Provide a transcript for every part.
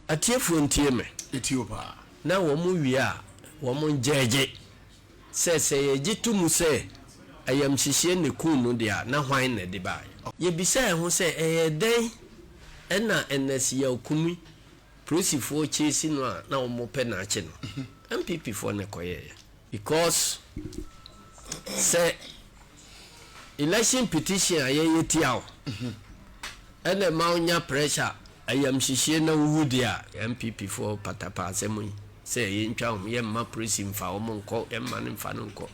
Atiefoɔ ntie me. Yɛtie wo paa. Na wɔn wie a, wɔn ngyɛɛgye. Sɛ sɛ yɛgye to mu sɛ ayamhyehyeɛ na ɛkuu no deɛ a, na hwan na ɛde baeɛ? Yɛbisa yɛn ho sɛ, ɛyɛɛ dɛn na Ernest Yaw Kumi, polisifoɔ chase no a na wɔpɛ no akye no? NPP foɔ na ɛkɔyɛeɛ. Because sɛ election petition a yɛyɛ tia wo ɛna ɛma wo nya pressure ayamhyehyeɛ na wowu deɛ a, NPP foɔ patapaa asɛm yi sɛ yɛntwa ho, yɛmma polisi mfa wɔn nkɔ, yɛmma no mfa no nkɔ.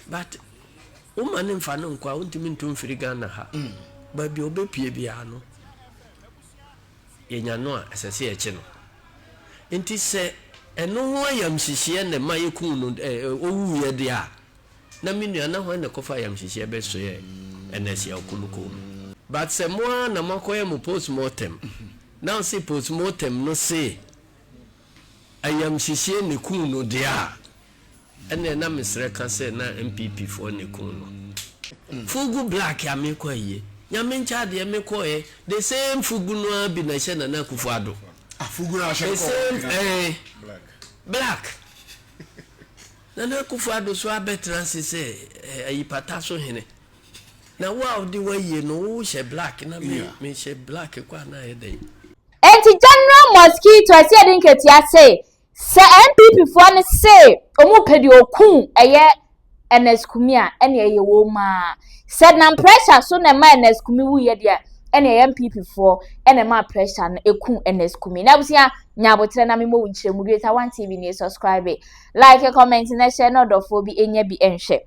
But woma no mfa no nkɔ a, wontumi ntu mfiri Ghana ha. Baabi a ɔbɛpue biara no, yɛnya no a, ɛsɛ sɛ yɛkye no. Nti sɛ ɛno ho ayamhyehyeɛ na ɛma yɛkuu no, ɔwuiɛ deɛ a, na me nua, na hwan na ɛkɔfa ayamhyehyeɛ bɛsoɛ Ernest Yaw Kumukuu mu? But sɛ mo ara na moakɔyɛ mo postmortem, na wose postmortem no se ayamhyehyeɛ na ɛkuu no deɛ a, Ɛnneɛ na mesrɛ ka sɛ na NPP foɔ na ɛkuu no. Fugu black a mekɔ ayie. Nyame nkyɛ adeɛ mekɔɛ the same fugu no ara bi na ɛhyɛ Nana Akufo Addo. Ah fugu no a ɔhyɛ The no kɔɔ same Ghana. eh, Black. black. Nana Akufo Addo so abɛtena ase sɛ eh, ayi pata so hene. Na wo a wode w'ayie no wo hyɛ black na me Yeah. mehyɛ black kɔ a na ayɛ dɛn? Enti General Mosquito ɛsɛ yɛde nketea se Sɛ NPP foɔ no se ɔmo pɛ deɛ ɔku ɛyɛ Ernest Kumi a ɛne ɛyɛ wɔn aa. Sɛ nam pressure so na ɛma Ernest Kumi wuiɛ deɛ ɛne ɛyɛ NPP foɔ ɛna ɛma pressure no ɛku Ernest Kumi. Na abusua nya aboterɛ na memmɔ wo nkyerɛmu Greater One TV nie subscribe, like, comment na share na ɔdɔfoɔ bi ɛnya bi ɛnhwɛ.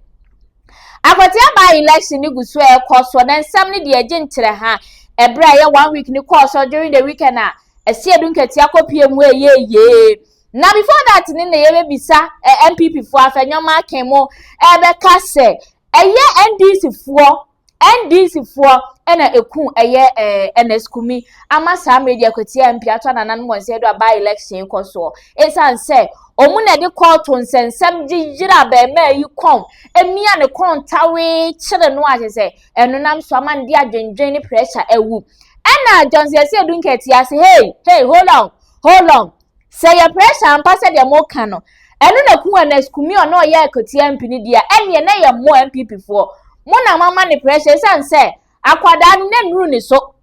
Akwatia by election no gu so ɛrekɔ so na nsɛm no deɛ ɛgye nkyerɛ ha ɛberɛ a ɛyɛ one week no kɔɔ so during the weekend a Ɛsi edu nketea kɔpie mu ɛyɛ yie. Na before that ne na yɛbɛbisa eh, NPP foɔ afɛ-nneɛma aken mo ɛbɛka sɛ ɛyɛ NDC foɔ NDC foɔ ɛna eku ɛyɛ ɛɛ Ernest Kumi ama saa mmerɛ deɛ Akwatia MP ato anananom wɔn nsa do aba election kɔ soɔ esan sɛ wɔn na ɛde kɔɔto nsɛnsɛm gye yere abɛɛmaa yi kɔn emia ne kɔn tawee kyere no akyɛ sɛ ɛno nam so ama ne de adwendwen ne pressure awu. Ɛna Johnson Asiedu Nketia se hey hey hold on hold on sɛ yɛ pressure ampa sɛ deɛ mo ka no ɛno na ku Ernest Kumi ɔno ɔyɛ Akwatia MP no deɛ ɛneɛ na yɛ mo NPP foɔ mo na mama ne pressure ɛsiane sɛ akwadaa no na nnuru ne so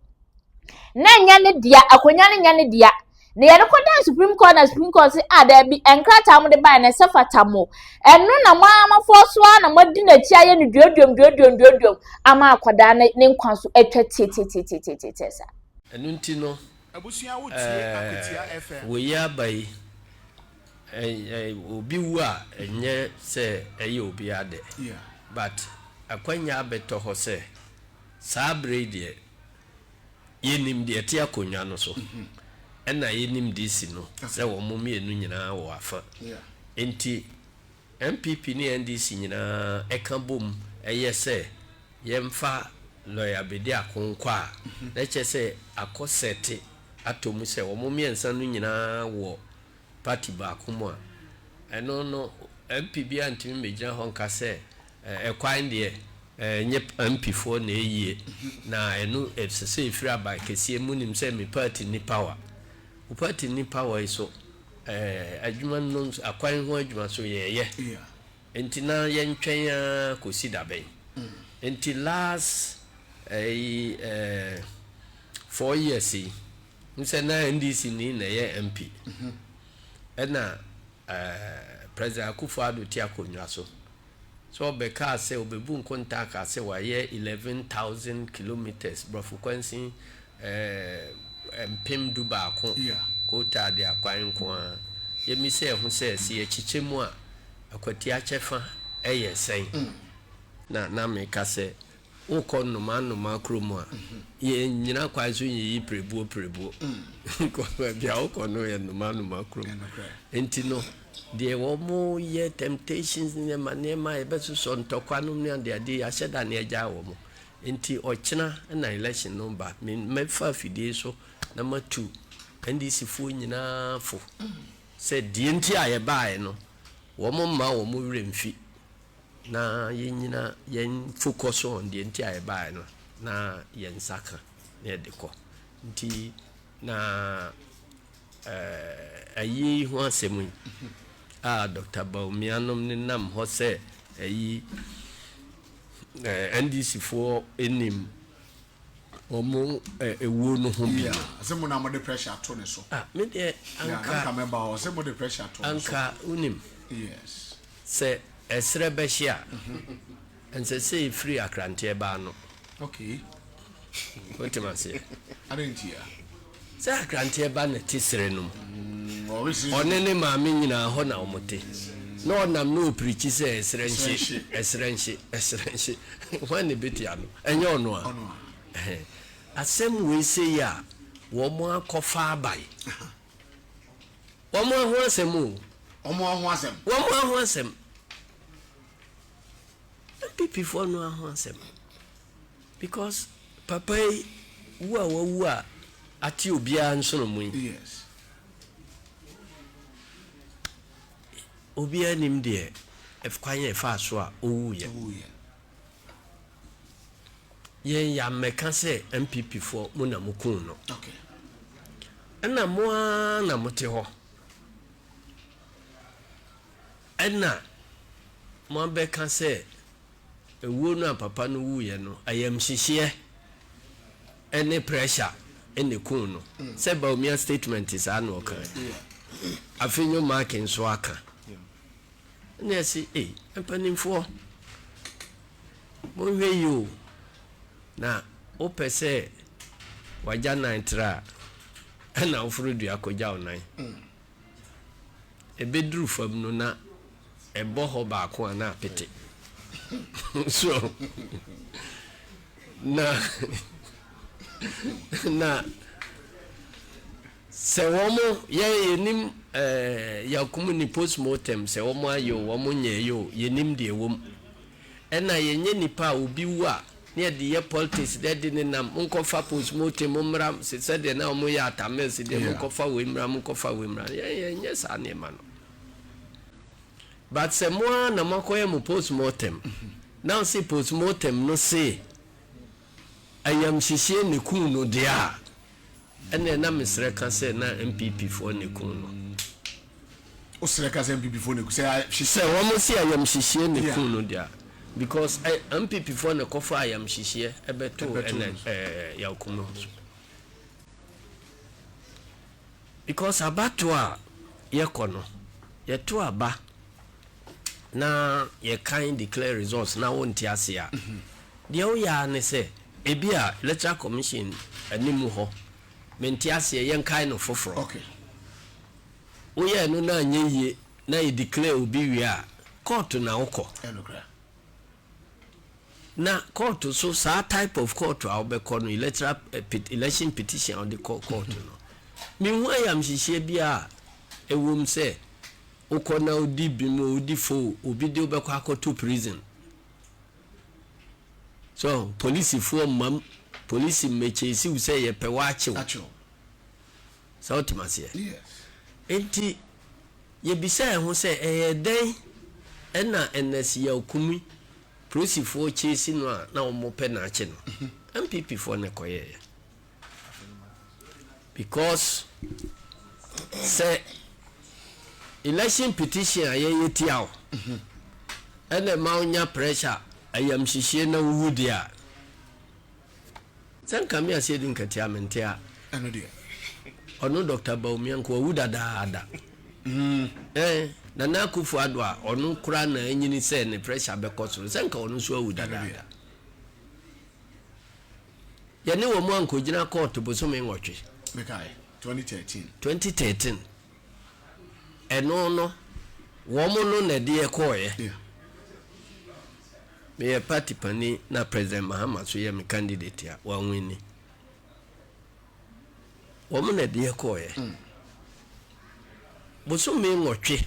na nyɛ ne dea akonnwa no nyɛ ne dea Na yɛde kɔdan Supreme Court na Supreme Court se ah daabi nkrataa mo de bae no ɛsɛ fata mo. Ɛno na mo ara moafoɔ so ara na moadi n'akyi ayɛ no duoduom duoduom duoduom ama akwadaa no ne nkwa so atwa tiatiatiatiatiatia saa. Ɛno nti no, ɛɛ, wei aba yi, ɛ, obi wu a, ɛnyɛ sɛ ɛyɛ obiara dɛ. But akwanya abɛtɔ hɔ sɛ, saa berɛ yi deɛ, Yɛnim deɛ ɛte akonnwa no so, ɛna yɛnim DC no sɛ wɔn mmienu nyinaa wɔ afa. Enti NPP ne NDC nyinaa ɛka bom yɛ sɛ yɛmfa Lawyer Bediako nkɔ a, na kyerɛ sɛ akɔ sɛte atɔ mu sɛ wɔn mmiɛnsa no nyinaa wɔ party baako mu a, ɛno no MP biara ntumi mmɛgyina hɔ nka sɛ ɛkwan deɛ ɛnyɛ MP foɔ na ɛyie, na ɛno ɛsɛ sɛ ɛfiri aban kɛseɛ mu, nim sɛ me party nni power. Wo party nni power yi so adwuma no akwan ho adwuma so yɛɛyɛ, nti na yɛntwɛn ara kɔsi da bɛn? Nti last ɛyi 4 years yi, n sɛ na NDC ni na ɛyɛ MP, ɛna President Akufo-Addo te akonnwa so sɛ ɔbɛkaa sɛ ɔbɛbu nkontaa kaa sɛ wayɛ 11,000 kilometres borɔfo kwansin 11,000 kootaa de akwan nko ara. Yɛmi sɛ ɛho sɛ sɛ yɛkyekyɛ mu a, Akwatia kyɛfa ɛyɛ sɛn? Na meka sɛ wokɔ nnomaa nnomaa kurom a, yɛnyina kwan so nyiyi pirebuo pirebuo nkɔ baabi a wokɔ no yɛ nnomaa nnomaa kurom. Nti no deɛ wɔn yɛ temptations nneɛma nneɛma a yɛbɛsosɔ ntɔkwa nom ne adeade yɛahyɛ da ne agya wɔn. Nti ɔkyena na election no ba, me mɛfa afidie so na matu NDC foɔ nyinaa fo sɛ deɛ nti a yɛbaeɛ no, wɔn mma wɔn werɛ mfi na yɛnyina yɛn focus on deɛ nti a yɛbaeɛ no na yɛn nsa ka na yɛde kɔ. Nti na eh, ayie yi ho asɛm yi a Dr. Bawumia nom ne nam hɔ sɛ ayi eh, NDC foɔ nim wɔn eh, ewuo no ho bi no. Sɛ mo na mo de pressure ato ne so. Ah, me deɛ anka. Anka mɛba hɔ sɛ mo de pressure ato ne so. Anka wonim. Yes. Sɛ ɛserɛ bɛhye a, ɛnsɛ sɛ ɛfiri akranteɛ ba ano. Okay. Wote me aseɛ? Adɛn ntia? Sɛ akranteɛ ba na ɛte serɛ no mu. Ɔne ne maame nyinaa hɔ na wɔte. Na ɔnam na ɔpirikyi sɛ ɛserɛ nhye, ɛserɛ nhye, ɛserɛ nhye. Hwan na ɛbɛtia no? Ɛnyɛ ɔno a? Asɛm wei sei a wɔn akɔfa aba yi. Wɔn ho asɛm o. Wɔn ho asɛm. Wɔn ho asɛm. NPP foɔ no ho asɛm. Because papa yi wu a wawu a ate obiara nsono mu yi. Yes. Obiara nim deɛ kwan yɛ ɛfaa so a owuiɛ. Owuiɛ. Yɛn yɛammɛka sɛ NPP foɔ mo na mo kuu no. Okay. Ɛna mo ara na mote hɔ. Ɛna moabɛka sɛ ewuo no a papa no wuiɛ no, ayamhyehyeɛ ne pressure na ɛkuu no. Sɛ Bawumia statement saa na ɔkaeɛ. Afenyo Mark nso aka. Ɛna ɛse, ei, mpanimfoɔ, monhwɛ yie o, na wopɛ sɛ wagya nan tra a, ɛna woforo dua kɔgya wo nan. Ɛbɛduru fam no na ɛbɔ hɔ baako a na apete. So, na, na sɛ wɔn yɛn yɛnim ɛɛ yakum ni postmortem sɛ wɔn ayɛ o wɔn nyɛ yɛ o yɛnim deɛ ɛwɔ mu. Ɛna yɛnyɛ nipa a obi wu a ne yɛde yɛ politics na yɛde ne nam monkɔfa postmortem mommra sɛdeɛ na wɔn yɛ Atta Mills deɛ monkɔfa wei mmra monkɔfa wei mmra yɛn yɛnyɛ saa nneɛma no. But sɛ mo ara na moakɔyɛ mo postmortem na ɔse postmortem no se ayamhyehyeɛ na ɛkuu no deɛ a, ɛneɛ na mesrɛ ka sɛ na NPP foɔ na ɛkuu no. Wosrɛ ka sɛ NPP foɔ na ɛku sɛ ayamhyehyeɛ. Sɛ wɔn se ayamhyehyeɛ na ɛkuu no deɛ a, because NPP foɔ na ɛkɔfaa ayamhyehyeɛ ɛbɛtoo ɛna ɛɛ Yaw Kumah so. Because abatoɔ a yɛkɔ no, yɛto aba na yɛkan declare results na wonte ase a, deɛ woyɛ ara ne sɛ ebi a Electoral Commission anim hɔ, mente aseɛ, yɛnkae no foforɔ. Okay. Woyɛɛ no na anyɛ yie na yɛ declare obi wie a, court na wokɔ. Ɛnokorɛ. Na kɔɔto so saa type of court a wobɛkɔ no electoral election petition a wode kɔ court no menhu ayamhyehyeɛ biara a ɛwom sɛ wokɔ na wodi bem o wodi fo o obi de wobɛkɔ akɔto prison so polisifoɔ mmam polisi mmɛkyɛsi wo sɛ yɛpɛ woakyew sɛ wotem aseɛ enti Yɛbisaa yɛn ho sɛ, 'Ɛyɛɛ dɛn na Ernest Yaw Kumi, polisifoɔ chase no a na wɔpɛ no akye no? NPP foɔ na ɛkɔyɛeɛ. Because sɛ election petition a yɛyɛ tia wo ɛna ɛma wonya pressure ayamhyehyeɛ na wowu deɛ a, Sɛ nka me Asiedu Nketia mente a. Ɛno deɛ. Ɔno Doctor Bawumia nka wawu dadaada. Eh, Nana Akufo Addo a ɔno koraa na anyini sɛ ne pressure bɛkɔ soro, sɛ nka ɔno nso awu dadaada. Yɛne wɔn ankɔgyina kɔɔto bosome nwɔtwe. Mekae, 2013. 2013. Ɛno no, wɔn no na ɛde yɛ kɔɔeɛ. Yeah. Meyɛ party panin na President Mahama nso yɛ me candidate a wanwini. Wɔn na ɛdeɛ kɔɔeɛ. Mm. Bosome nwɔtwe,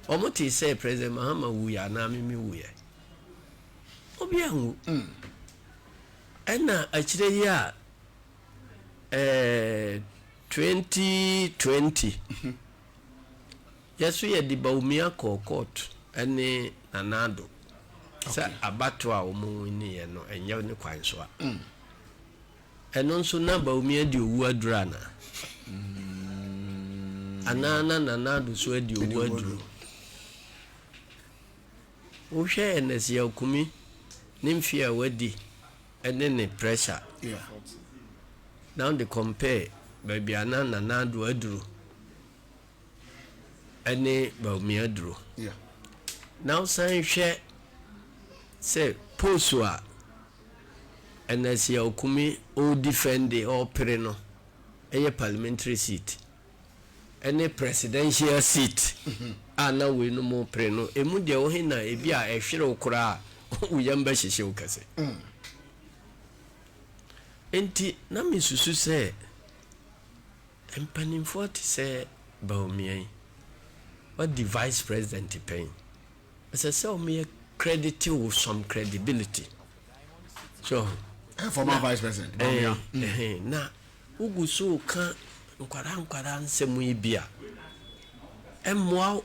wɔn tee sɛ President Mahama wuiɛ anaa me me wuiɛ. Obi anwu. Mm. Ɛna akyire yi a eh, 2020 Yɛ so yɛde Bawumia kɔɔ court ne Nana Addo sɛ abatoɔ a wɔn winiiɛ no ɛnyɛ ne kwan so a. Ɛno nso na Bawumia di owu aduru anaa? Anaa na Nana Addo so adi owu aduro. Wohwɛ Ernest Yaw Kumi ne mfeɛ a wadi ne ne pressure na wode compare baabi a na Nana Addo aduru ne Bawumia aduro. Na wosan hwɛ sɛ post a Ernest Yaw Kumi ɔredefende ɔrepere no yɛ parliamentary seat ne presidential seat a na weinom repere no, ɛmu deɛ wohe na ebi a ɛhwere wo koraa a wo yam bɛhyehye wo kɛse. Enti na mesusu sɛ mpanimfoɔ te sɛ Bawumia yi, wadi vice president pɛn, ɛsɛ sɛ wɔyɛ credit wo some credibility. So, eh, former vice president Bawumia. Eh, eh, na wogu so reka nkwadaa nkwadaa nsɛm yi bi a, ɛmmoa wo.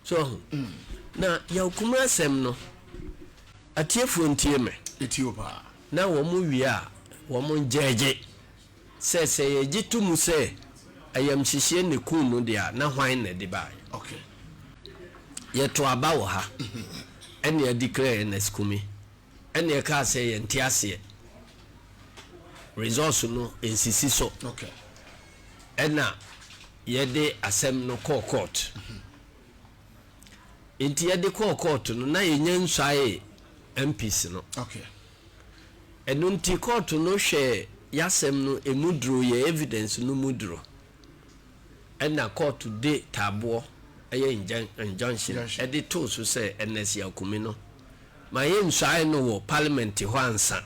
So ahu? Na Yaw Kumah asɛm no, atiefoɔ ntie me. Ɛtie wo paa. Na wɔn wie a, wɔn ngyɛɛgye sɛ, sɛ yɛgye to mu sɛ ayamhyehyeɛ na ɛkuu no deɛ a, na hwan na ɛde baeɛ? Okay. Yɛto aba wɔ ha, ɛna yɛdeclare Ernest Kumi. Ɛna ɛkaa sɛ yɛnte aseɛ results no nsisi so. Okay. Ɛna yɛde asɛm no kɔɔ court. Nti yɛde kɔɔ court no na yɛnya nsuae MPs no. Okay. Ɛno nti court no hwɛɛ yɛasɛm no emu duro yɛ evidence no mu duro. Ɛna kɔɔto de taaboɔ, ɛyɛ injunction, de too so sɛ Ernest Yaw Kumi no, ma yɛnsuae no wɔ parliament hɔ ansa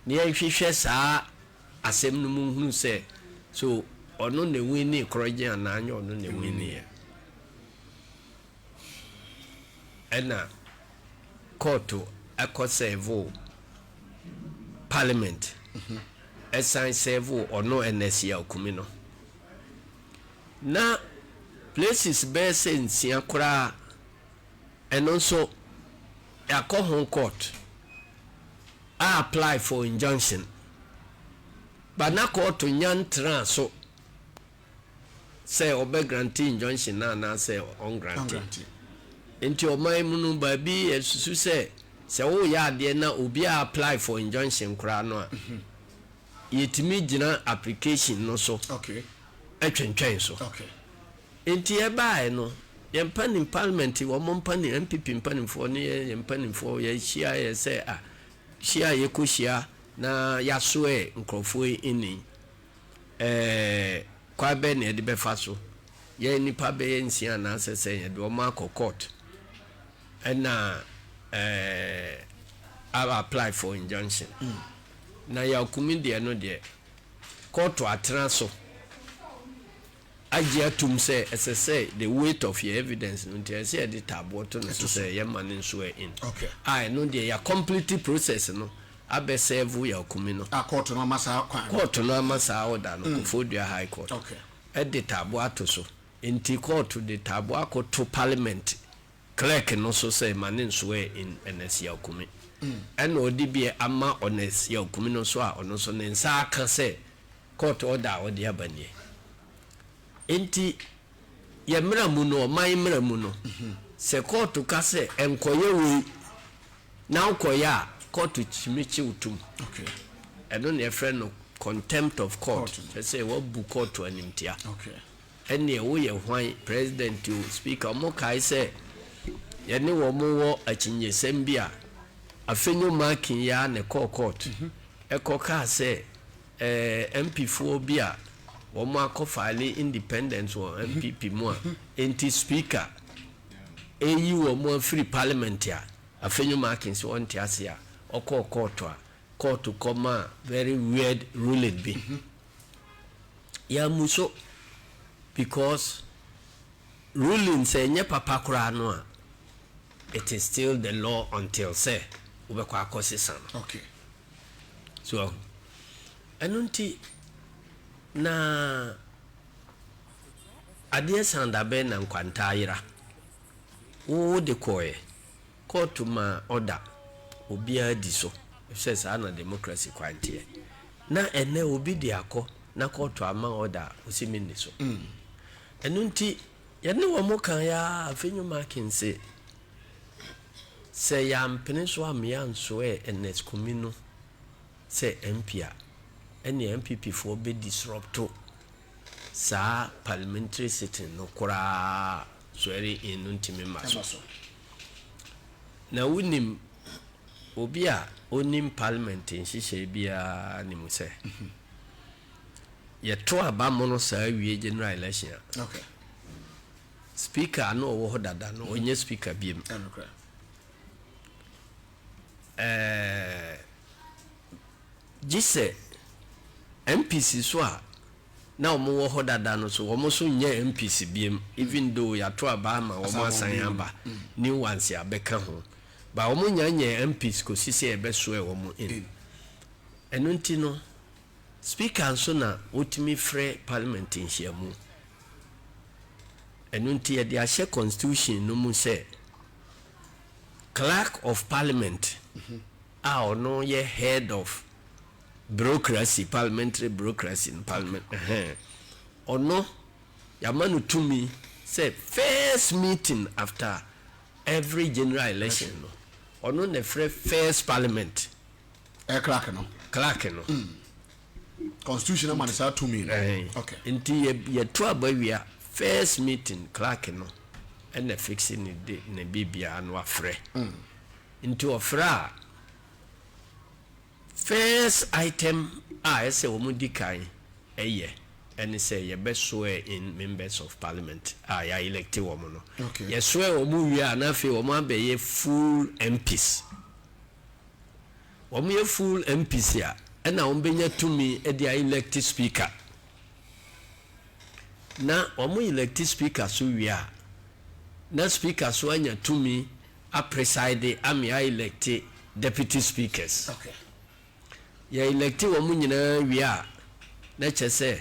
na yɛnhwehwɛ saa asɛm no mu nhunu sɛ so ɔno na ɛwinii korɔgyen anaa nyɛ ɔno na ɛwiniiɛ. Ɛna kɔɔto kɔ sɛɛvoo parliament ɛsan sɛɛvoo ɔno Ernest Yaw Kumi no. Na places bɛyɛ sɛ nsia koraa ɛno nso yɛakɔ ho court a apply for injunction but na kɔɔto nya ntraa so sɛ ɔbɛ grante injunction no anaasɛ ɔngrante. Nti ɔman mu no baabi yɛsusu sɛ sɛ woyɛ adeɛ na obi a apply for injunction koraa no a, yɛtumi gyina application no so twentwɛn so. Nti ɛbaeɛ no, yɛn mpanin parliament, wɔn mpanin, NPP mpanimfoɔ ne yɛn mpanimfoɔ yɛhyia yɛ sɛ ah, hyia a yɛkɔhyia na yɛasoɛ nkurɔfoɔ yi nni. Ɛɛ, kwan bɛn na yɛde bɛfa so? Yɛn nnipa bɛyɛ nsia anaasɛ sɛn, yɛde wɔn akɔ court ɛna ɛɛ a apply for injunction. Na Yaw Kumi deɛ no deɛ, kɔɔto atena so agye atum sɛ ɛsɛ sɛ the weight of yɛ evidence no nti ɛsɛ sɛ yɛde taaboɔ to no so sɛ yɛma no nsoɛ in. Okay. A ɛno deɛ yɛ complete process no abɛ serve Yaw Kumi no. A kɔɔto no ama saa kwan no. Kɔɔto no ama saa order no, Koforidua High Court. Okay. Ɛde taaboɔ ato so. Nti kɔɔto de taaboɔ akɔto parliament clerk no so sɛ ma ne nsoɛ in Ernest Yaw Kumi. Ɛna ɔde bi ama Ernest Yaw Kumi no nso a ɔno nso ne nsa aka sɛ Court order a ɔde aba nie. Enti yɛn mmara mu no, ɔman mmara mu no, sɛ kɔɔto ka sɛ nkɔyɛ wei na wokɔyɛ a, kɔɔto tumi kye wo tom. Ɛno na yɛfrɛ no contempt of court, kyerɛ sɛ woabu kɔɔto animtia. Ɛnneɛ woyɛ hwan, president o, speaker, wɔkae sɛ yɛne wɔn wɔ akyinnyesɛm bi a, Afenyo Markin yi ara na ɛkɔɔ court kɔkaa sɛ MP foɔ bi a wɔn akɔ file independence wɔ NPP mu a enti speaker ɛyi wɔn afiri parliament a Afenyo Markin sɛ ɔnte ase a ɔkɔɔ court a court kɔ maa very weird ruling bi. Yɛammu so because ruling sɛ ɛnyɛ papa koraa no a it is still the law until sɛ wobɛkɔ akɔ sesa no. Okay. So wahu? Ɛno nti, na adeɛ san da bɛn na nkwanta ayera? Wo wode kɔeɛ, kɔɔto maa order, obiara di so, efisɛ saa na democracy kwan teɛ. Na ɛnnɛ obi de akɔ na kɔɔto ama order a, ɔse menni so. Ɛno nti yɛne wɔn kaeɛ ara Afenyo Markin se sɛ yɛampene so amma yɛansoɛ Ernest Kumi no sɛ MP a, ɛneɛ NPP foɔ bɛ disrupto saa parliamentary sitting no koraa swearing in no ntumi mma so. Na wonim obi a onim parliament nhyehyɛe biara nim sɛ yɛto aba mono saa wie general election a, speaker no ɔwɔ hɔ dada no ɔnyɛ speaker biem. Ɛɛ gye sɛ MPs so a na wɔn wɔ hɔ dada no so wɔn nso nyɛ MPs biem even though yɛato aba ama wɔn asan aba new ones abɛka ho but wɔn nya nyɛ MPs kɔsi sɛ yɛbɛ swear wɔn in. Ɛno nti no speaker nso na ɔtumi frɛ parliament nhyiamu. Ɛno nti yɛde ahyɛ constitution no mu sɛ Clerk of Parliament a ɔno yɛ head of bureaucracy, parliamentary bureaucracy no, parliament, ɛhɛn, ɔno yɛama no tumi sɛ first meeting after every general election no, ɔno na ɛfrɛ first parliament. Ɛyɛ clerk no. Clerk no. Constitution ama no saa tumi no. Okay. Nti yɛ yɛto aba wie a, first meeting clerk no ɛna fixe ne de ne biribiara no afrɛ. Nti ɔfrɛ a, first item a ɛsɛ wɔn di kan yɛ ɛne sɛ yɛbɛ swear in members of parliament a yɛ elect wɔn no. Okay. Yɛ swear wɔn wie a, na afei wɔn abɛyɛ full MPs. Wɔn yɛ full MPs a, ɛna wɔn bɛnya tumi de a elect speaker. Na wɔn elect speaker so wie a, na speaker so anya tumi a preside ame a elect deputy speakers. Okay. Yɛ elect wɔn nyinaa wie a, na kyerɛ sɛ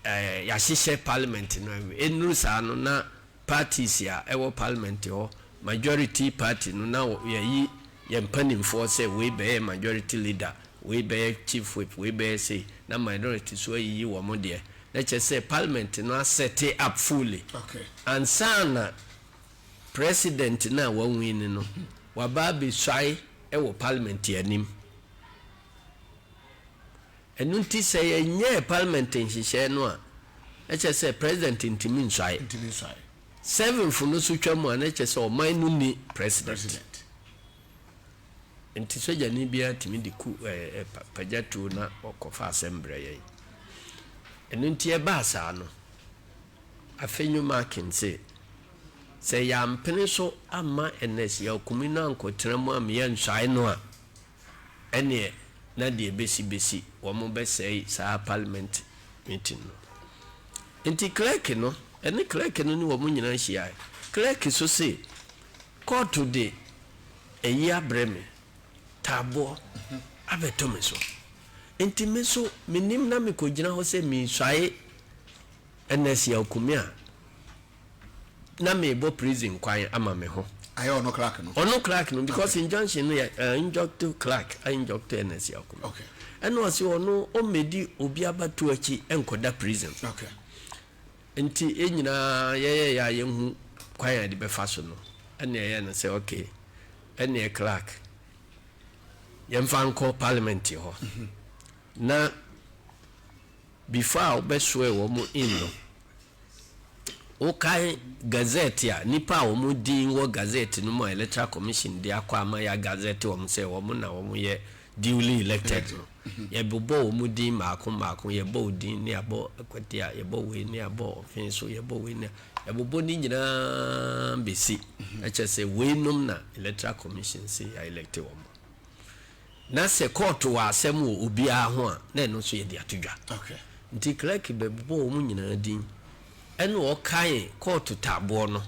eh, yɛahyehyɛ parliament no awie. Ɛnnuru saa no, na parties a ɛwɔ parliament hɔ, majority party no, na yɛayi yɛn mpanimfoɔ sɛ wei bɛyɛ majority leader, wei bɛyɛ chief whip, wei bɛyɛ sei, na minority so ayiyi wɔn deɛ. Na kyerɛ sɛ parliament no asɛte up fully. Okay. Ansa na president no a wawini no, waba abɛsuae wɔ parliament anim. Ɛno nti sɛ yɛnyɛɛ parliament nhyehyɛɛ no a, na kyerɛ sɛ president ntumi nsuae. Ntumi nsuae. Seventh no so twa mu a, na kyerɛ sɛ ɔman no nni president. President. Nti sogyani biara tumi de ku ɛɛ pagya tuo na ɔkɔfa asɛm brɛ yɛn. Ɛno nti ɛbaa saa no, Afenyo Markin se, sɛ yɛampene so amma Ernest Yaw Kumi no ankɔtena mu amma yɛansuae no a, ɛneɛ na deɛ ɛbɛsi bɛsi, wɔn bɛsɛe saa parliament meeting no. Nti clerk no, ɛne clerk no ne wɔn nyinaa hyiae. Clerk so se, kɔɔto de ayi abrɛ me, taaboɔ abɛto me so. Nti me nso mennim na mekɔgyina hɔ sɛ meresuae Ernest Yaw Kumi a, na merebɔ prison kwan ama me ho. Ayɛ ɔno clerk no. Ɔno clerk no because okay. Injunction no yɛ uh, injunct clerk injunct Ernest Yaw Kumi. Okay. Ɛna ɔsi ɔno ɔmmɛdi obi abatoɔ akyi nkɔda prison. Okay. Nti yɛn nyinaa yɛyɛ yɛ a yɛnhu kwan a yɛde bɛfa so no ɛna ɛyɛ no sɛ okay ɛneɛ clerk yɛmfa nkɔ parliament hɔ mm -hmm. na before a wobɛ swear wɔn in no Wokae Gazette a, nnipa a wɔn din wɔ Gazette no mu a Electoral Commission de akɔ ama yɛagazette wɔn sɛ wɔn na wɔyɛ duly elected no, yɛbobɔ wɔn din mmaako mmaako, yɛbɔ wo din ne yɛabɔ Akwatia, yɛbɔ wei ne yɛabɔ Ɔfee so, yɛbɔ wei ne yɛbobɔ ne nyinaa bɛsi. Ɛkyɛ sɛ weinom na Electoral Commission se yɛaelɛkte wɔn. Na sɛ kɔɔto wɔ asɛm wɔ obiara ho a, na ɛno nso yɛde ato dwa. Nti clerk bɛbobɔɔ wɔn nyinaa din, ɛna ɔkae kɔɔto taaboɔ no,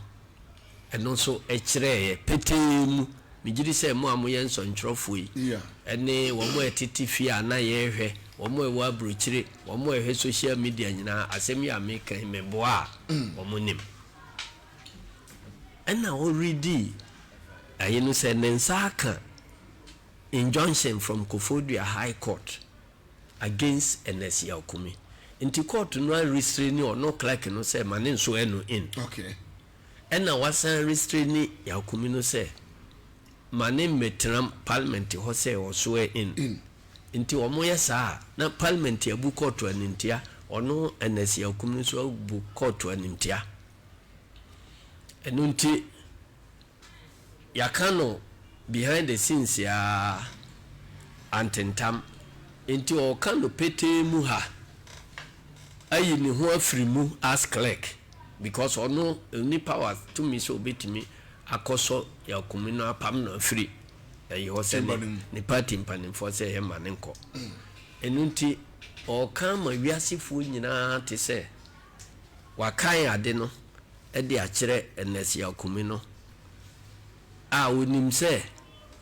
ɛno nso kyerɛeɛ petee mu. Megye di sɛ mo a moyɛ nsɔntwerɛfoɔ yi, ɛne wɔn a ɛtete fie a na yɛrehwɛ, wɔn a ɛwɔ aburokyire, wɔn a ɛhwɛ social media nyinaa, asɛm yi a meka yi, meboa a, wɔn nim. Ɛna ɔredi ayi no sɛ ne nsa aka injunction from Koforidua High Court against Ernest Yaw Kumi. Nti court no arestraini ɔno clerk no sɛ ma ne nswear no in. Ɛna wasan restraini Yaw Kumi no sɛ ma ne mmɛtenam parliament hɔ sɛ ɔswear in. Nti wɔn yɛ saa a, na parliament abu court animtia, ɔno Ernest Yaw Kumi no nso abu court animtia. Ɛno nti yɛaka no behind the scenes aa antentam. Nti ɔreka no petee mu ha ayi ne ho afiri mu as clerk because ɔno ɔnni power tumi sɛ ɔbɛtumi akɔsɔ Yaw Kumi no apam no afiri ɛyi hɔ sɛ ne ne party mpanimfoɔ sɛ yɛmma no nkɔ. Ɛno nti ɔreka ama wiasefoɔ nyinaa te sɛ Wakan ade no de akyerɛ Ernest Yaw Kumi no a onim sɛ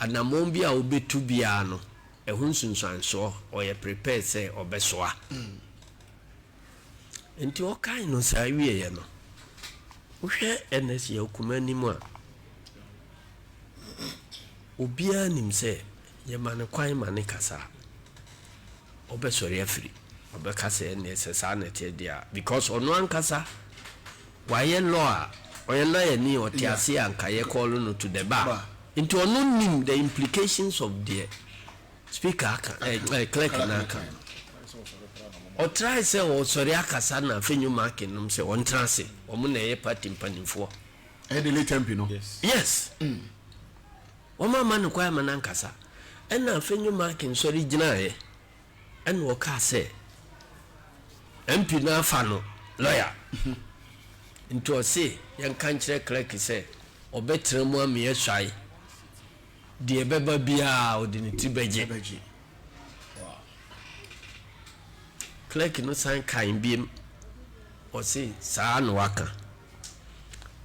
anammɔn bi a obetu biara no, ɛho nsunsuansoɔ, ɔyɛ prepared sɛ ɔbɛsoa. Nti ɔkae no saa wieeɛ no, wohwɛ Ernest Yaw Kumi anim a, obiara nim sɛ yɛma no kwan ma no kasa a, ɔbɛsɔre afiri, ɔbɛka sɛ ɛnneɛ sɛ saa na ɛteɛ deɛ a, because ɔno ankasa wayɛ law a, ɔyɛ lawyer ni, ɔte ase a nka yɛ call no to the bar, nti ɔno nim the implications of deɛ speaker aka, eh, eh, clerk no aka no. Ɔtrae sɛ ɔsɔre akasa na Afenyo Markin nom sɛ ɔntena ase, wɔn na ɛyɛ party mpanimfoɔ. Ɛyɛ the late MP no? Yes. Wɔamma no kwan amma no ankasa. Ɛnna Afenyo Markin sɔre gyinaeɛ ɛnna ɔkaa sɛ MP no afa no lɔya. Nti ɔse yɛnka nkyerɛ clerk sɛ ɔbɛtena mu ama yɛasuae. Deɛ ɛbɛba biara ɔde ne tiri bɛgye. Clerk no san kae biem, ɔse saa na waka.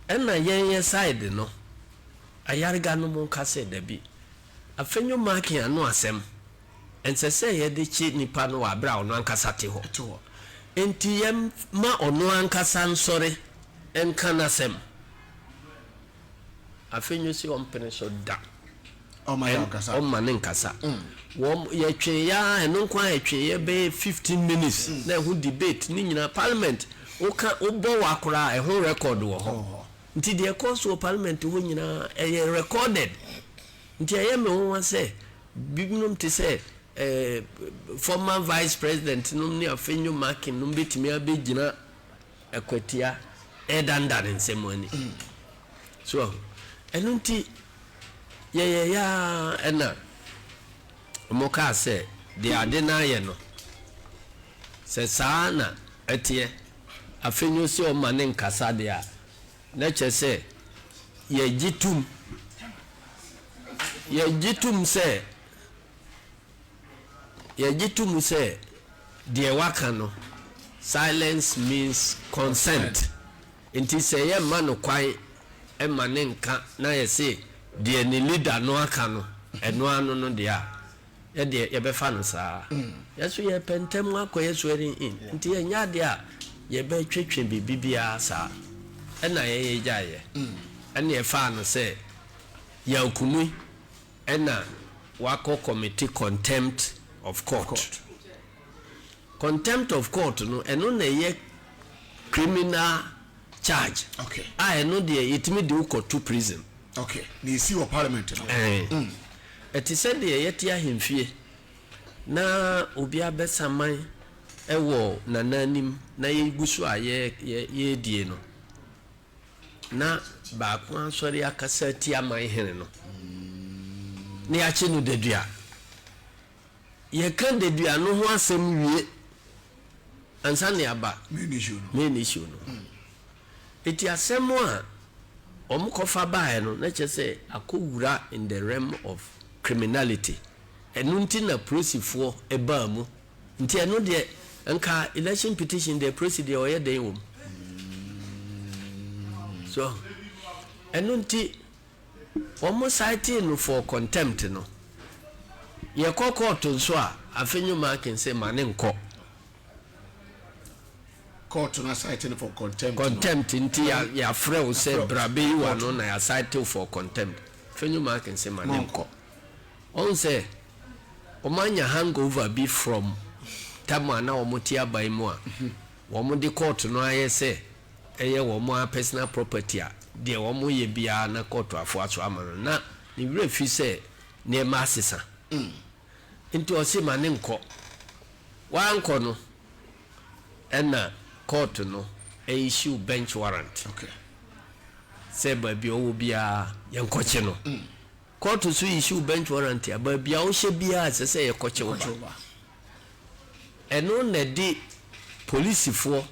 Ɛnna yɛn yɛ side no, Ayarga no mo nka sɛ, Dabi. Afenyo Markin ano asɛm, ɛnsɛ sɛ yɛde kye nipa no wɔ abere a ɔno ankasa te hɔ. Enti yɛmma ɔno ankasa nsɔre nka n'asɛm. Afenyo se ɔmpene so da. Ɔmma no nkasa. Wɔn, yɛtweeɛ ara, ɛno nko ara yɛtweeɛ bɛyɛ 15 minutes na ɛho debate ne nyinaa. Parliament, woka, wobɔ wa koraa a, ɛho record wɔ hɔ. Nti deɛ ɛkɔɔ so wɔ parliament hɔ nyinaa ɛyɛ recorded. Nti ɛyɛ me nwonwa sɛ binom te sɛ eh, former vice president nom ne Afenyo Markin nom bɛtumi abɛgyina akwatia ɛredandane nsɛm ani. So ahu. Ɛno nti yɛyɛeɛ ara ɛna wɔkaa sɛ deɛ ade no ayɛ no sɛ saa na ɛteɛ Afenyo se ɔmma ne nkasa deɛ a, na kyerɛ sɛ yɛgye tom, yɛgye tom sɛ, yɛgye tom sɛ deɛ waka no, silence means consent. Nti sɛ yɛmma no kwan mma ne nka na yɛse deɛ ne leader no aka no, ɛno ano no deɛ a, Yɛ deɛ yɛbɛfa no saa. Yɛ nso yɛpɛ ntɛm akɔyɛ swearing in nti ɛnyɛ adeɛ a yɛbɛtwetwe biribi biara saa. Ɛna yɛn yɛgyaeɛ. Ɛna yɛfaa no sɛ Yaw Kumi ɛna wakɔ commit contempt of court. Contempt of court no ɛno na ɛyɛ criminal charge a ɛno deɛ yɛtumi de wo kɔto prison. Okay, na esi wɔ parliament no. Ɛɛ. Ɛte sɛ deɛ yɛte ahemfie na obi abɛsaman wɔ Nana anim na yɛgu so a yɛredie no, na baako asɔre akasa atia man hene no, na yɛakye no dadua. Yɛka dadua no ho asɛm wie ansa na yɛaba main issue no. Enti asɛm a wɔkɔfa baeɛ no, na kyerɛ sɛ akɔwura in the realm of criminality. Ɛno nti na polisifoɔ baa mu. Nti ɛno deɛ, nka election petition deɛ, polisi deɛ ɔyɛ dɛn wɔ mu? So, ɛno nti wɔn citee no for contempt no, yɛkɔ court nso a, Afenyo Markin se ma ne nkɔ. Court no asite no for contempt no. Contempt nti yɛafrɛ wo sɛ bra bɛyi w'ano na yɛasite wo for contempt. Fenyo Markin se ma ne nkɔ. Wahu sɛ wɔn anya hangover bi from. Tam a na wɔn te aban mu a wɔn de court no ayɛ sɛ ɛyɛ wɔn ara personal property a deɛ wɔn yɛ biara na court afoa so ama no na ne werɛ fi sɛ nneɛma asesa nti ɔse ma ne nkɔ wankɔ no ɛna court no issue bench warrant sɛ baabi ɔwɔ biara yɛnkɔkye no. Kɔɔto so issue bench warrant a, baabi a wohyɛ biara ɛsɛ sɛ yɛkɔkye wo ba. Ɛno na ɛde polisifoɔ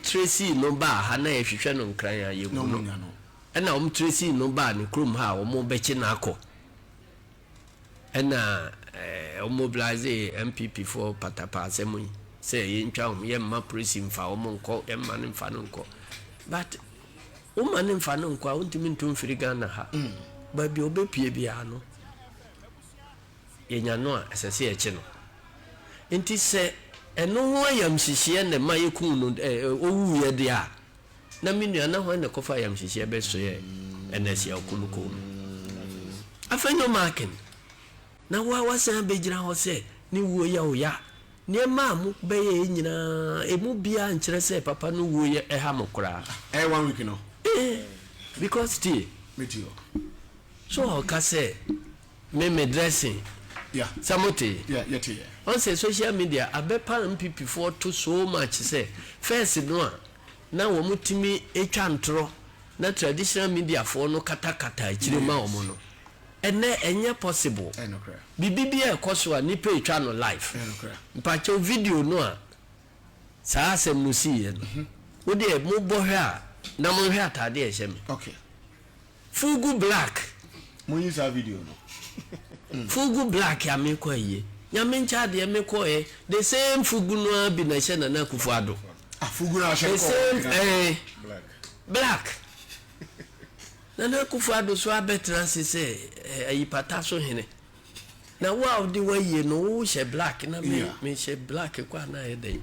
tracii no baa ha na yɛhwehwɛ no Nkran a yɛnhu no. Ɛna wɔn tracii no baa ne kurom ha a wɔrebɛkye no akɔ. Ɛna wɔn mobilise NPP foɔ patapaa asɛm yi sɛ yɛntwa wɔn, yɛmma polisi mfa wɔn nkɔ, yɛmma no mfa no nkɔ. But Woma no mfa no nkɔ a, wontumi ntu mfiri Ghana ha. Baabi a ɔbɛpue biara no, yɛnya no a, ɛsɛ sɛ yɛkye no. Nti sɛ ɛno ho ayamhyehyeɛ na ɛma yɛkuu no, ɔwuiɛ deɛ a, na me nua, na hwan na ɛkɔfa ayamhyehyeɛ bɛsoɛ Ernest Yaw Kumi kɔn mu? Afenyo Markin, na wo a woasan abɛgyina hɔ sɛ ne wuo yɛ wo ya. Nneɛma a mobɛyɛɛ nyinaa, emu biara nkyerɛ sɛ papa no wuo yɛ ɛha mo koraa. Ɛyɛ one week no. Eh, because tie. Me tie o. So ɔka sɛ me me dressing. Yeah. Sɛ mo te. Yeah, yɛ te yɛ. Ɔn sɛ social media abɛpa NPP foɔ to so much sɛ first no a na wɔn tumi twa ntorɔ na traditional media foɔ no katakata akyire ma wɔn no. Ɛnɛ ɛnyɛ possible. Biribi bi a ɛkɔ so a nipa etwa no live. Mpakyɛw video no a saa asɛm no siiɛ no, wo deɛ mo bɔ hwɛ a na mo nhwɛ ataade a ɛhyɛ me. Fugu black. Mo nyi saa video no. Fugu black a me kɔ ayie. Nyame nkyɛ adeɛ me kɔ ɛ the same fugu no ara bi na ɛhyɛ Nana Akufo Addo. Ah fugu no a ɔhyɛ no kɔ. The same eh black. Nana Akufo Addo so abɛtena ase sɛ ayi pata so hene. Na wo a wode w'ayie no wo hyɛ black na me me hyɛ black kɔ a na ayɛ dɛn?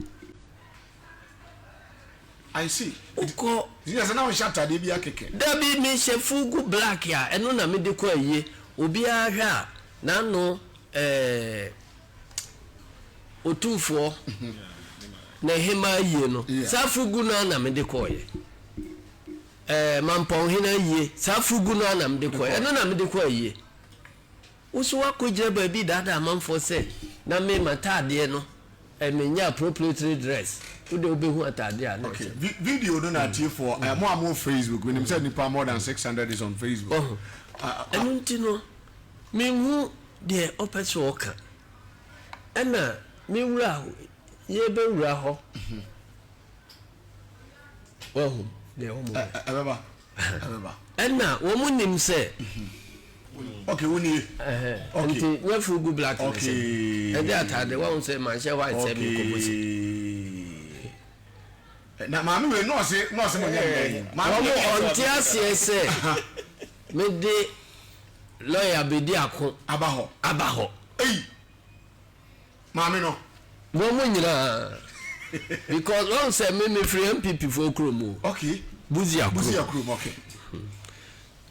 I see. Wokɔ. Nti sɛ na wonhyɛ ataadeɛ bi akɛkɛ. Dabi me hyɛ fugu black a ɛno na mede kɔ ayie. Obiara hwɛ a n'ano ɛɛ Otumfoɔ ne hemaa ayie no saa fugu no ara na mede kɔɔyɛ. Ɛɛ Mampɔnhene ayie, saa fugu no ara na mede kɔe, ɛno na mede kɔ ayie. Wo nso woakɔgyina baabi redaadaa amanfoɔ sɛ na me m'ataadeɛ no, eh, menyɛ appropriately dressed. Wo deɛ wobɛhu ataadeɛ a na Okay, ɛhyɛ. vi video no na atiefoɔ, eh, mo a mowɔ Facebook, menim sɛ nnipa more than 600 is on Facebook. Wahu? Ah, ah, Ɛno nti no, menhu deɛ ɔpɛ sɛ ɔka. Ɛna me wura, yɛbɛwura hɔ. Wahu deɛ wɔn yɛ. Ɛbɛba. Ɛbɛba. Ɛna wɔn nim sɛ. Okay, wo nie. Okay. Nti nyɛ fugu black na sɛ. Ɛde ataade wɔn sɛ manhyɛ white sɛ mi kɔ bosi. Na maame wei nɔɔse nɔɔse mo nyɛ mbɛn. Wɔn ɔnte aseɛ sɛ me de lɔya bedi ako. Aba hɔ. Aba hɔ. Eyi. Maame no. Wɔn mo nyinaa because wɔn sɛ me me firi NPP foɔ kurom o. Okay. Busia kurom. Busia kurom okay.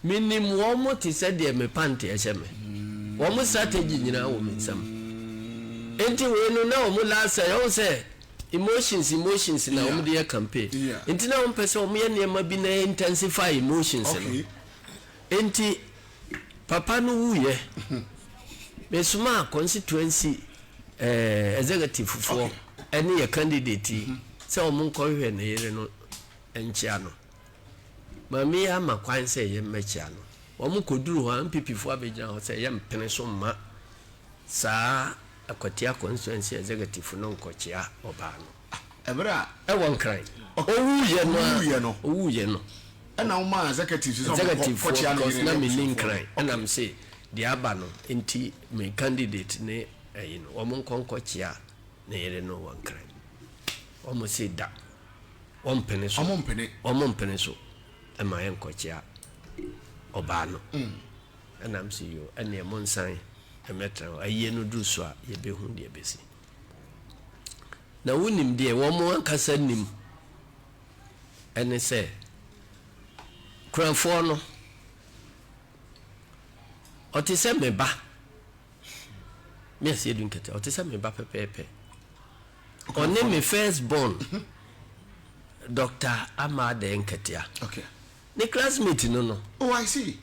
Me nim wɔn mo te sɛ deɛ me pant ɛhyɛ me. Wɔn mo strategy nyinaa wɔ me nsam. Nti wei no na wɔn last sɛ wɔn sɛ emotions emotions na wɔn de yɛ campaign. Nti na wɔn pɛ sɛ wɔn yɛ nneɛma bi na intensify emotions no. Okay. Nti Papa no wuiɛ, mesomaa constituency eh, executive foɔ ɛne yɛ candidate yi sɛ wɔn nkɔhwehwɛ ne yere no nkyea no. Maame yi ama kwan sɛ yɛmmɛkyea no. Wɔn kɔduru hɔ a, NPP foɔ abɛgyina hɔ sɛ yɛmpene so mma saa Akwatia constituency executive no nkɔkyea ɔbaa no. Ɛberɛ a. Ɛwɔ Nkran. Ɔwuiɛ no ara. Ɔwuiɛ no. Ɔwuiɛ no. Ɛna womaa executives sɛ wɔn kɔ kɔkyea ne yere ne na menni abusuafoɔ Nkran. no. Ɛna mese deɛ aba no nti me candidate ne ɛyi no wɔn nkɔ nkɔkyea ne yere no wɔ Nkran. Wɔn se da. Wɔn mpene so. Wɔn mpene. Wɔn mpene so ɛma yɛnkɔkyea ɔbaa no. Ɛna mese yoo ɛneɛ monsan mmɛtena hɔ. Ayie no duru so a yɛbɛhu deɛ ɛbɛsi. Na wonim deɛ wɔn ankasa nim ɛne sɛ kunafoɔ no ɔte sɛ me ba me aseɛ du nkɛtɛ ɔte sɛ me ba pɛpɛɛpɛ. Ɔne me first born Doctor Ama Adeh Nketia. Okay. Ne classmate no no. Oh, I see.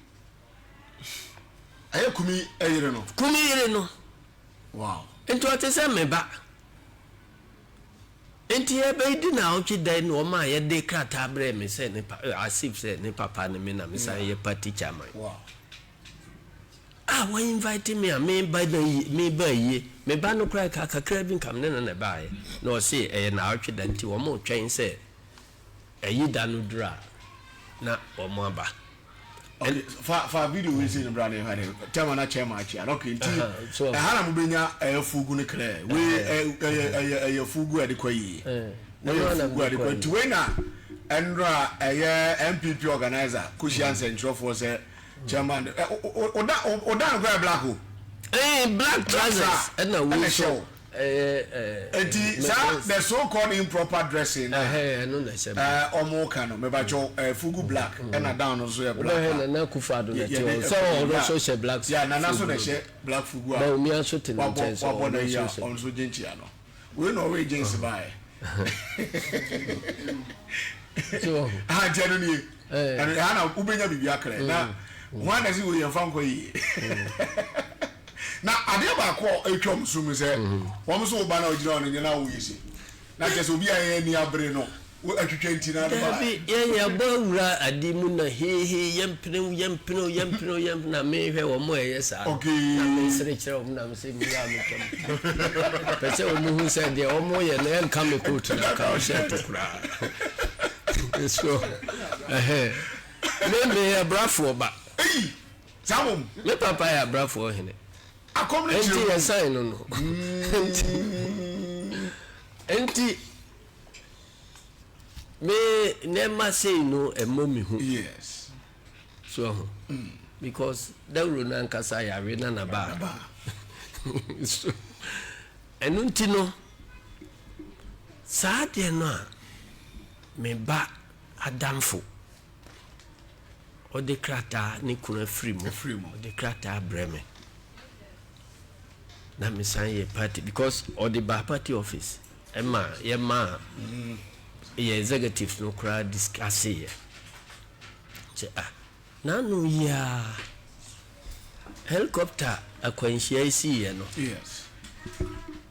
Ɛyɛ Kumi yere no. Kumi yere no. Wow. Nti ɔte sɛ me ba. Nti yɛbɛdi naawɔtwe dan na wɔn a yɛde krataa brɛɛ me sɛ ne pa as if sɛ ne papa ne me na me san yɛ party chairman. Wow. A wɔn invite me a me ba na yie me ba yie me ba no koraa ka kakra bi nka me ne no na ɛbaeɛ na ɔse ɛyɛ naawɔtwe da nti wɔn retwɛn sɛ ɛyi da no duru a na wɔn aba. Okay, fa fa video wei sei no bra na yɛhwɛ ade. Tɛma na kyɛn ma akyia. Okay, nti ɛha na mobɛnya ɛyɛ fugu no clear. Wei ɛyɛ ɛyɛ ɛyɛ fugu a ɛde kɔ yie. Wei yɛ fugu a ɛde kɔ nti wei na ɛnora ɛyɛ NPP organizer kɔhyia nsɛnkyerɛfoɔ sɛ chairman ɔda ɔda no koraa black o. Ɛɛ black trousers ɛna wei so. Eti saa the so called improper dressing na ɔmo ka no mebakyɛw fugu black ɛna down no nso yɛ black. Wobɛhwɛ Nana Akufo Addo na ɛte hɔ sɛ ɔno nso hyɛ black. Yeah, Nana nso na ɛhyɛ black fugu a. Bawumia nso te ne nkyɛn sɛ ɔno nso hyɛ. Ɔno nso gye nkyia no. Wei na ɔwee jeans baeɛ. So aha nti ɛno nie. Ɛno ɛha na wobɛnya biribi akrɛ na wɔn na ɛsɛ wei yɛn fa nkɔ yie. Na adeɛ baako a ɛtwa wɔn so mu sɛ wɔn nso wo ba na ɔgyina hɔ no nyɛ na woyɛ se na kyerɛ sɛ obi a yɛn ani abere no atwitwa nti na ade ba. Dabi yɛn yɛabɔ awura ade mu na heehee yɛmpene wo yɛmpene wo yɛmpene wo yɛmpene na mehwɛ wɔn a ɛyɛ saa no na mesere kyerɛ wɔn na mesɛ mmira a metwa mu pɛ sɛ wɔn hu sɛ deɛ wɔn yɛ no ɛnka me coat na nka me shirt koraa so ɛhɛn me meyɛ abrafoɔ ba. Saa mmom. Me papa yɛ abrafoɔ hene. Akɔm no kyerɛ mu. Enti yɛsan no no. Enti me nneɛma sei no ɛmmɔ me hu. Yes. So ho. Because dawuro no ankasa yɛawe na naba. So ɛno nti no saa adeɛ no a me ba adamfo. Ɔde krataa ne kunu afiri mu. Ɔde krataa brɛ me. Na me san yɛ party because ɔde ba party office ɛma yɛ maa yɛ executives no koraa discuss yɛ. Sɛ ah n'ano yi a helicopter akwanhyia yi sii yɛ no. Yes.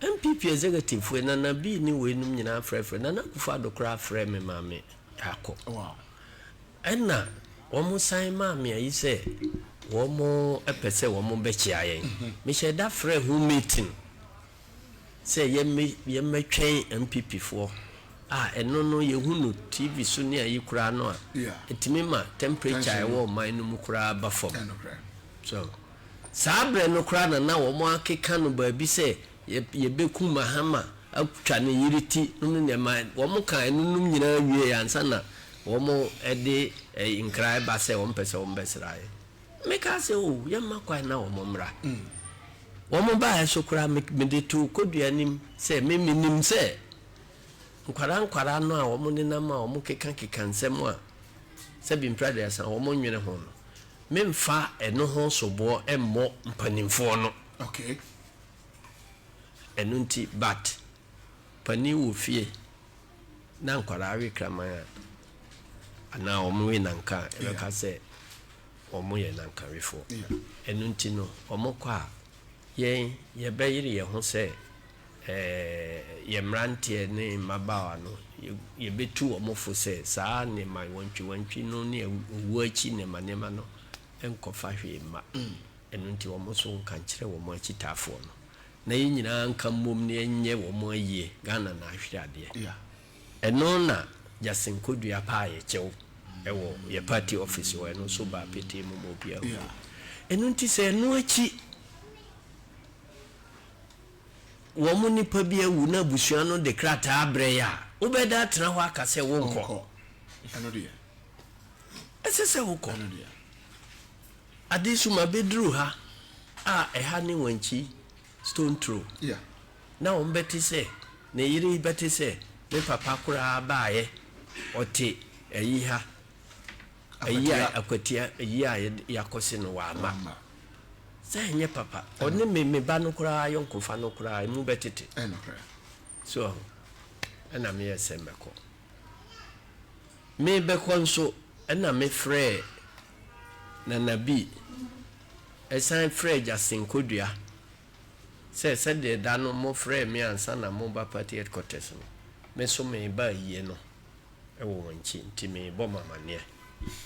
NPP executive fo Nana B ne weinom nyinaa frɛfrɛ Nana Akufo-Addo koraa frɛ me maame akɔ. Wow. Ɛnna wɔsan maa me ayi sɛ wɔpɛ sɛ wɔbɛkyea yɛn. Mehyɛɛ da frɛɛ ho meeting sɛ yɛmmɛ yɛmmɛtwɛn NPP foɔ a ɛno no yɛhu no TV so ne ayi koraa no a, ɛtumi ma temperature a ɛwɔ ɔman no mu koraa ba fam. So saa berɛ no koraa na na wɔakeka no baabi sɛ yɛbɛku Mahama atwa ne yere ti nom ne nneɛma. Wɔkaa ɛnonom nyinaa wieeɛ ansa na Wɔde nkra ba sɛ wɔpɛ sɛ wɔbɛsra yɛn. Mekaa sɛ, O, yɛmma kwan na wɔmmra. Wɔbaeɛ so koraa, mede too Kodua anim sɛ me menim sɛ nkwadaa nkwadaa no a wɔnenam a wɔkekakeka nsɛm a sɛbi mprɛduasa wɔnnwene ho no, memfa ɛno ho soboɔ mmɔ mpanimfoɔ no. Okay. Ɛno nti, but panin wɔ fie. na nkwadaa we kraman a, anaa wɔn we nanka a, yɛbɛka sɛ wɔn yɛ nankawefoɔ. Ɛno nti no, wɔn kɔ a, yɛn yɛbɛyere yɛn ho sɛ ɛɛ yɛn mmeranteɛ ne mmabaawa no, yɛbɛtu wɔn fo sɛ saa nneɛma wantwiwantwi no ne owuo akyi nneɛma nneɛma no nkɔfa hwee mma. Ɛno nti wɔn nso nka nkyerɛ wɔn akyitaafoɔ no. Na yɛn nyinaa nka mmom na yɛnyɛ wɔn ayie, Ghana na ahwere adeɛ. Ɛno na Justin Kodua paa yɛ kyɛw wɔ yɛ party office hɔ, ɛno nso baa petee mu ma obiara hui. Ɛno nti sɛ ɛno akyi wɔn nipa bi awu na abusua no de krataa abrɛ yɛ a, wobɛda atena hɔ aka sɛ wonkɔ? Ɛsɛ sɛ wokɔ. Ade so mabɛduru ha a ɛha ne Wankyi stone throw na wɔn bɛte sɛ ne yere yi bɛte sɛ me papa koraa baeɛ ɔte ayi ha ayi a akwatia ayi a yɛakɔse no wamma sɛ ɛnyɛ papa ɔne me me ba no koraa ayɔnkofa no koraa emu bɛtete so. Ɛna meyɛɛ sɛ mɛkɔ. Merebɛkɔ nso ɛna mefrɛɛ Nana Bi, ɛsan frɛɛ Justin Kodua sɛ sɛdeɛ da no mofrɛɛ me ansa na moreba party headquarters no, me nso mereba ayie no wɔ wɔn akyi nti merebɔ mo amaneɛ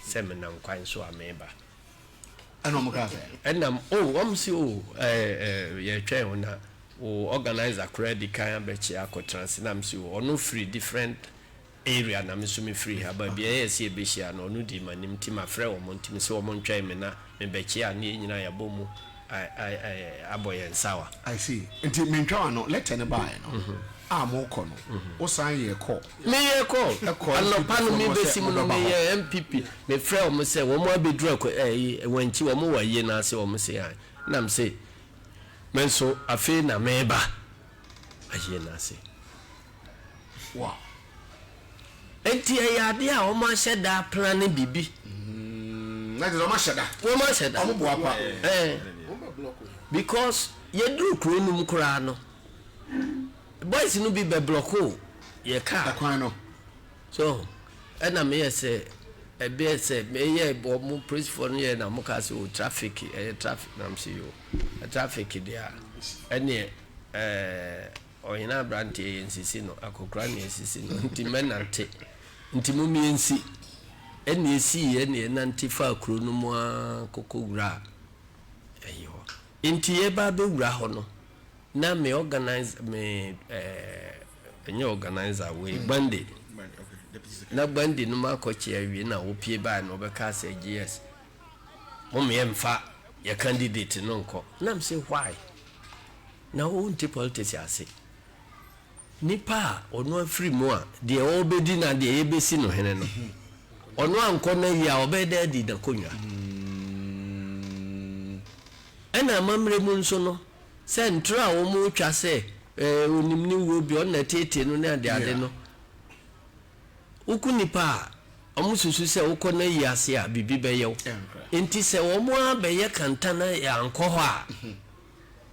sɛ menam kwan so a mereba. Ɛna wɔn kaa sɛ. Ɛna oh wɔn se oh ɛɛ ɛɛ yɛretwɛn wo na wo organizer koraa adi kan abɛkyea akɔtena ase na mese oh ɔno firi different area na me nso me firi ha baabi a ɛyɛ sɛ yɛbɛhyia no ɔno dii m'anim nti mafrɛ wɔn nti mese wɔn ntwɛn me na mebɛkyea ne yɛn nyinaa yɛabɔ mu abɔ yɛn nsawa. I see. Nti mentwa w'ano, letter no baeɛ no a mokɔ no, wo san yɛɛ call? Meyɛɛ call. Ɛkɔɔ Anɔpa no NPP foɔ no hɔ sɛ mebɛsi mu no mobɛba hɔ? meyɛɛ NPP, mefrɛɛ wɔn sɛ wɔn abɛduru akwa ɛyi Wankyi wɔn wɔ ayie no ase wɔn se ae na mese me nso afei na meba ayie no ase. Wow. Enti ɛyɛ adeɛ a wɔn ahyɛ da aplane biribi. Mm, na kyerɛ sɛ wɔn ahyɛ da. Wɔn ahyɛ da. Wɔn boa pa. Ɛɛ because yɛduru kuro no mu koraa no, boys no bi bɛ blɔko yɛ car. Ɛkwan no. So ɛna meyɛ sɛ ɛbɛyɛ sɛ meyɛ wɔn polisifoɔ no yɛ na wɔn kaa sɛ o traffic ɛyɛ traffic na mo sɛ yo traffic deɛ a ɛneɛ ɛɛ. Ɔhene abranteɛ yɛnsisi no, akɔkora na yɛsisi no, nti mɛnante, nti mom yɛnsi. Ɛnna ɛsiiɛ na yɛnante faa kuro no mu ara kɔkɔ wuraa ɛyi hɔ. Nti yɛreba abɛwura hɔ no, na me organise, me ɛɛ, ɛnyɛ organiser wei, Gbande. Na Gbande no makɔkye awie na wɔpie baeɛ no wɔbɛkaa sɛ GS, mom yɛmfa yɛ candidate no nkɔ. Na mese why? Na wo nte politics ase. Nipa a ɔno afiri mu a deɛ ɔrebɛdi na deɛ yɛbɛsi no hene no ɔno ankɔ no ayi a ɔbɛyɛ dɛ adi n'akonnwa. Ɛna amammerɛ mu nso no sɛ ntorɔ a wɔretwa sɛ ɛɛ onim ne wuo bi ɔno na ɛteetee no ne adeade no woko nipa a wɔsusu sɛ wokɔ no ayi ase a biribi bɛyɛ wo. Nti sɛ wɔn ara bɛyɛ kantana ankɔ hɔ a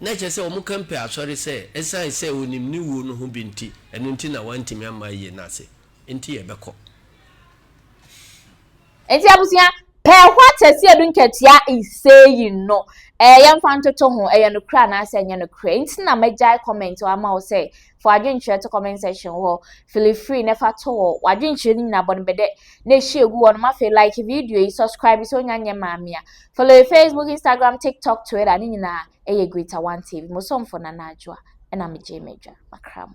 Na ɛkyerɛ sɛ wɔkampee asɔre sɛ esiane sɛ onim ne wuo no ho bi nti, ɛno nti na wantumi amma ayie no ase, enti yɛbɛkɔ. Enti abusua, pɛ what Asiedu Nketia is saying no, eh, yɛmfa ntoto ho, ɛyɛ nokorɛ anaasɛ ɛnyɛ nokorɛ. Nti na magyae comment hɔ ama wo sɛ, fa w'adwenkyerɛ to comment section hɔ, feel free na fa to hɔ, w'adwenkyerɛ no nyinaa bɔ no bɛdɛ na ɛhyɛ gu hɔ nom. Afei like video yi, subscribe sɛ wonya nyɛ maame a, Follow yɛ Facebook, Instagram, TikTok, Twitter ne nyinaa ɛyɛ Greater One TV. Mo somfo Nana Adwoa ɛna megye m'adwa makra mo.